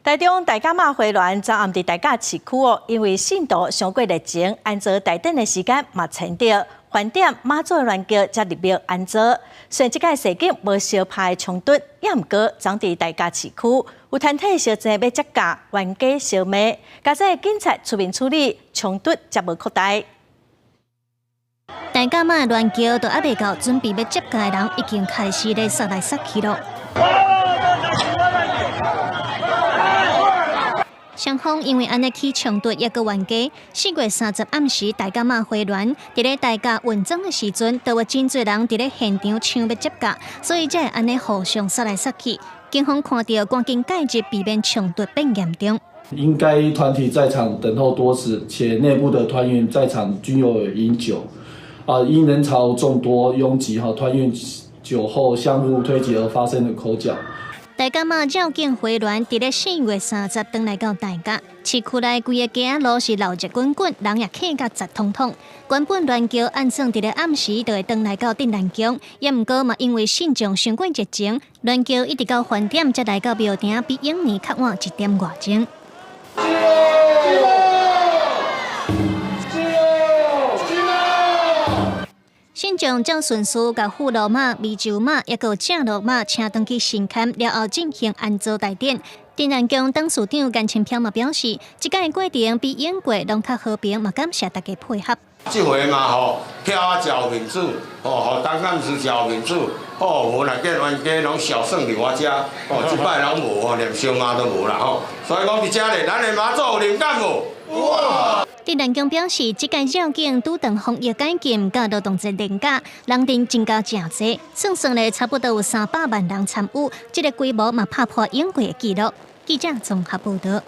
台中大甲媽花鸞昨暗佇大甲市區哦，因為信徒傷過熱情，安祖大典的時間嘛前著，飯點媽祖鸞轎才入廟安祖。雖然這擺事件無相拍衝突，也毋過昨佇大甲市區有團體相爭欲接駕，冤家相罵，佳哉警察出面處理，衝突才無擴大。大甲媽鸞轎都猶未到，準備欲接駕的人已經開始咧殺來殺去囉。雙方因為按呢起衝突，抑閣冤家。4月30暗時，大甲媽花鸞佇咧大甲運莊的時陣，都有真濟人佇咧現場搶欲接駕，所以才會按呢互相殺來殺去。警方看著，趕緊介入，避免衝突變嚴重。因該團體在場等候多時，且內部的團員在場均有飲酒，啊，因人潮眾多擁擠，哈，團員酒後相互推擠而發生的口角。大甲媽繞境花鸞，佇咧4月30轉來到大甲市區內，規個街仔路是鬧熱滾滾，人也客甲雜統統。原本鸞轎按算佇咧暗時就會轉來到鎮瀾宮，也毋過嘛因為信眾傷過熱情，鸞轎一直到飯點才來到廟埕，比往年較晚一點外鐘。信眾照順序共富樂媽、湄洲媽，抑閣正樂媽請轉去神龕了後進行安祖大典。鎮瀾宮董事長顏清標嘛表示，這擺過程比往過攏較和平，嘛感謝大家配合。這回嘛吼，跳啊真有面子，吼，予董監事真有面子，吼，無若見冤家攏小算佇我遮，吼，這擺攏無吼，連相罵都無啦吼，所以講佇遮咧，咱的媽祖有靈感無？哇！鎮瀾宮表示，這屆繞境拄著防疫解禁，佮勞動節連假，人陣增加誠濟，算算咧差不多有300萬人參與，這個規模嘛拍破往過的紀錄。記者綜合報導。